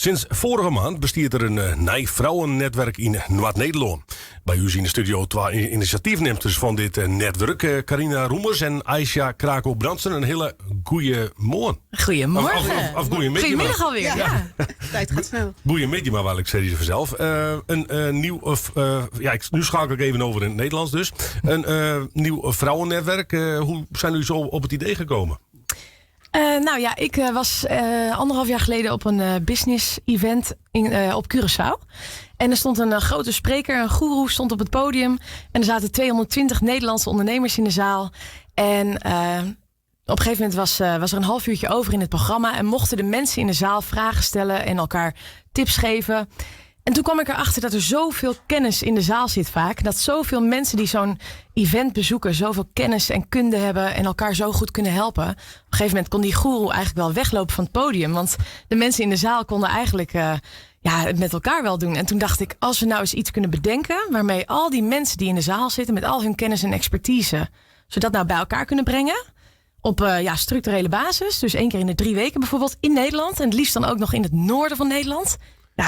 Sinds foarige maand bestiet der in nij vrouwennetwerk yn Noard-Nederlân. By ús yn de studio twa inisjatyfnimsters fan dit netwurk, Carina Roemers en Aisha Krako-Brandsen. In hiele goeie moarn. Goedemorgen. Of goeiemiddei. Goedemiddag alweer. Ja. Ja. Tijd gaat snel. Goeiemiddei, mar wat ik sei se fansels. In nieuw, ja, nu schakel ik even over in het Nederlands dus. Een nieuw vrouwennetwerk. Hoe zijn jullie zo op het idee gekomen? Nou ja, ik was 1,5 jaar geleden op een business event op Curaçao. En er stond een grote spreker, een goeroe stond op het podium. En er zaten 220 Nederlandse ondernemers in de zaal. En op een gegeven moment was er een half uurtje over in het programma. En mochten de mensen in de zaal vragen stellen en elkaar tips geven. En toen kwam ik erachter dat er zoveel kennis in de zaal zit vaak. Dat zoveel mensen die zo'n event bezoeken, zoveel kennis en kunde hebben en elkaar zo goed kunnen helpen. Op een gegeven moment kon die goeroe eigenlijk wel weglopen van het podium. Want de mensen in de zaal konden eigenlijk het met elkaar wel doen. En toen dacht ik, als we nou eens iets kunnen bedenken waarmee al die mensen die in de zaal zitten met al hun kennis en expertise, zodat nou bij elkaar kunnen brengen. Op structurele basis. Dus 1 keer in de 3 weken bijvoorbeeld in Nederland. En het liefst dan ook nog in het noorden van Nederland.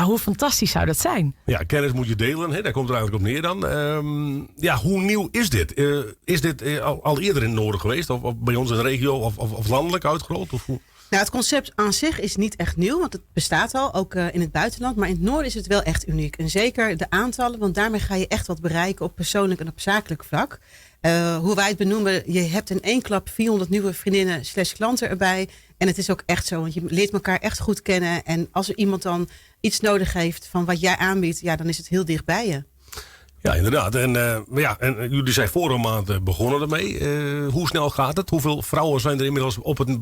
Hoe fantastisch zou dat zijn? Ja, kennis moet je delen. Hè? Daar komt het eigenlijk op neer dan. Hoe nieuw is dit? Is dit al eerder in het noorden geweest? Of bij ons in de regio? Of landelijk uitgerold? Of hoe? Het concept aan zich is niet echt nieuw. Want het bestaat al, ook in het buitenland. Maar in het noorden is het wel echt uniek. En zeker de aantallen, want daarmee ga je echt wat bereiken op persoonlijk en op zakelijk vlak. Hoe wij het benoemen, je hebt in één klap 400 nieuwe vriendinnen slash klanten erbij. En het is ook echt zo, want je leert elkaar echt goed kennen. En als er iemand dan iets nodig heeft van wat jij aanbiedt, dan is het heel dicht bij je. Ja, inderdaad. En jullie zijn vorige maand begonnen ermee. Hoe snel gaat het? Hoeveel vrouwen zijn er inmiddels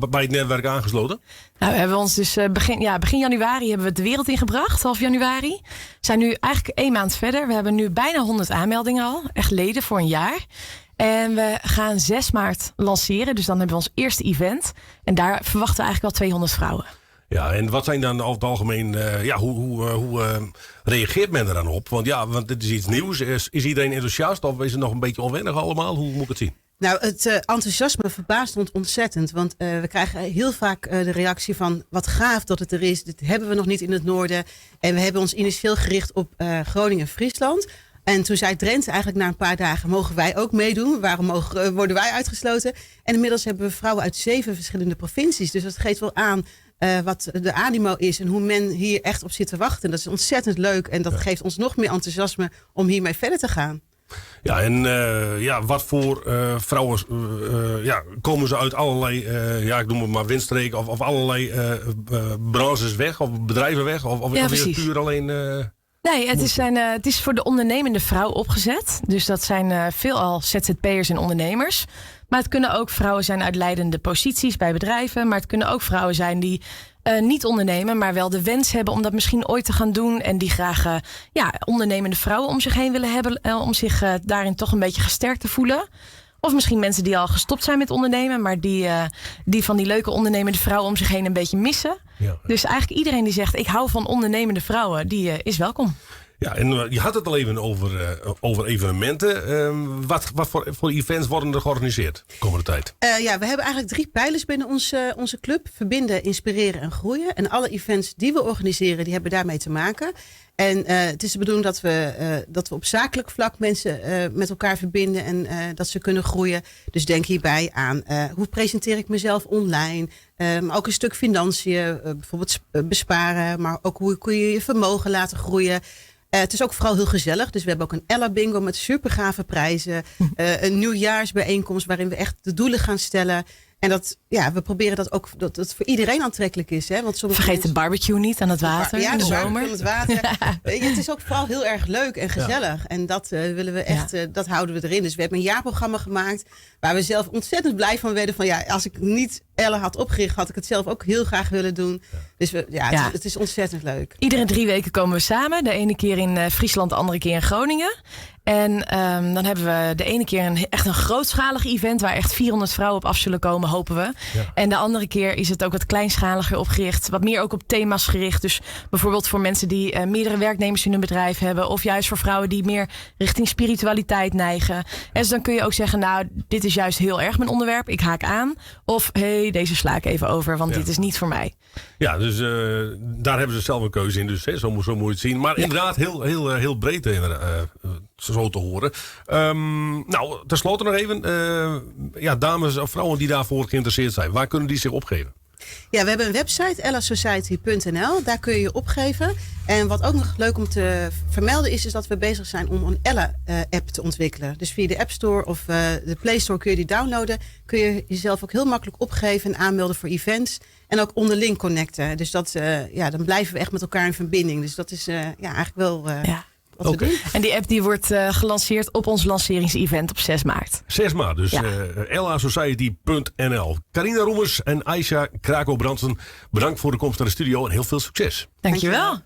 bij het netwerk aangesloten? We hebben ons dus begin januari hebben we het de wereld ingebracht, half januari. We zijn nu eigenlijk 1 maand verder. We hebben nu bijna 100 aanmeldingen al. Echt leden voor een jaar. En we gaan 6 maart lanceren. Dus dan hebben we ons eerste event. En daar verwachten we eigenlijk al 200 vrouwen. Ja, en wat zijn dan over het algemeen, ja, hoe, hoe hoe reageert men er dan op? Want dit is iets nieuws. Is iedereen enthousiast of is het nog een beetje onwennig allemaal? Hoe moet ik het zien? Het enthousiasme verbaast ons ontzettend. Want we krijgen heel vaak de reactie van wat gaaf dat het er is. Dit hebben we nog niet in het noorden. En we hebben ons initieel gericht op Groningen en Friesland. En toen zei Drenthe eigenlijk na een paar dagen, mogen wij ook meedoen? Waarom worden wij uitgesloten? En inmiddels hebben we vrouwen uit 7 verschillende provincies. Dus dat geeft wel aan wat de animo is en hoe men hier echt op zit te wachten. En dat is ontzettend leuk en dat geeft ons nog meer enthousiasme om hiermee verder te gaan. Ja, en ja, wat voor vrouwen ja, komen ze uit allerlei ja, ik noem het maar windstreken of allerlei branches weg of bedrijven weg? Of is het puur alleen Nee, het is voor de ondernemende vrouw opgezet. Dus dat zijn veelal Z Z P'ers en ondernemers. Maar het kunnen ook vrouwen zijn uit leidende posities bij bedrijven. Maar het kunnen ook vrouwen zijn die niet ondernemen, maar wel de wens hebben om dat misschien ooit te gaan doen. En die graag ondernemende vrouwen om zich heen willen hebben. Om zich daarin toch een beetje gesterkt te voelen. Of misschien mensen die al gestopt zijn met ondernemen, maar die van die leuke ondernemende vrouwen om zich heen een beetje missen. Dus eigenlijk iedereen die zegt, ik hou van ondernemende vrouwen, die is welkom. Ja, en je had het al even over evenementen. Wat voor events worden er georganiseerd de komende tijd? We hebben eigenlijk 3 pijlers binnen onze club. Verbinden, inspireren en groeien. En alle events die we organiseren, die hebben daarmee te maken. En het is de bedoeling dat we op zakelijk vlak mensen met elkaar verbinden en dat ze kunnen groeien. Dus denk hierbij aan hoe presenteer ik mezelf online. Maar ook een stuk financiën, bijvoorbeeld besparen. Maar ook hoe kun je je vermogen laten groeien. Het is ook vooral heel gezellig. Dus we hebben ook een Ella Bingo met supergave prijzen. Een nieuwjaarsbijeenkomst waarin we echt de doelen gaan stellen. En we proberen dat ook, dat het voor iedereen aantrekkelijk is. Hè? Want sommige Vergeet de mensen barbecue niet aan het water in de De barbecue zomer. aan het water. Het is ook vooral heel erg leuk en gezellig. En dat willen we echt, dat houden we erin. Dus we hebben een jaarprogramma gemaakt waar we zelf ontzettend blij van werden. Van ja, als ik niet Ella had opgericht, had ik het zelf ook heel graag willen doen. Dus het is ontzettend leuk. Iedere 3 weken komen we samen. De ene keer in Friesland, de andere keer in Groningen. En dan hebben we de ene keer echt een grootschalig event waar echt 400 vrouwen op af zullen komen, hopen we. En de andere keer is het ook wat kleinschaliger opgericht. Wat meer ook op thema's gericht. Dus bijvoorbeeld voor mensen die meerdere werknemers in hun bedrijf hebben. Of juist voor vrouwen die meer richting spiritualiteit neigen. En dus dan kun je ook zeggen, nou, dit is juist heel erg mijn onderwerp. Ik haak aan. Of, hey, deze sla ik even over, want dit is niet voor mij. Ja, dus daar hebben ze zelf een keuze in. Dus hè, zo moet je het zien. Maar inderdaad, heel, heel, heel breed zo te horen. Nou, tenslotte nog even. Ja, dames of vrouwen die daarvoor geïnteresseerd zijn. Waar kunnen die zich opgeven? Ja, we hebben een website, ellasociety.nl. Daar kun je je opgeven. En wat ook nog leuk om te vermelden is, is dat we bezig zijn om een Ella-app te ontwikkelen. Dus via de App Store of de Play Store kun je die downloaden. Kun je jezelf ook heel makkelijk opgeven en aanmelden voor events. En ook onderling connecten. Dus ja, dan blijven we echt met elkaar in verbinding. Dus dat is ja, eigenlijk wel wat we doen. En die app die wordt gelanceerd op ons lanceringsevent op 6 maart. 6 maart, dus ellasociety.nl. Carina Roemers en Aisha Krako-Brandsen, bedankt voor de komst naar de studio en heel veel succes. Dankjewel. Dankjewel.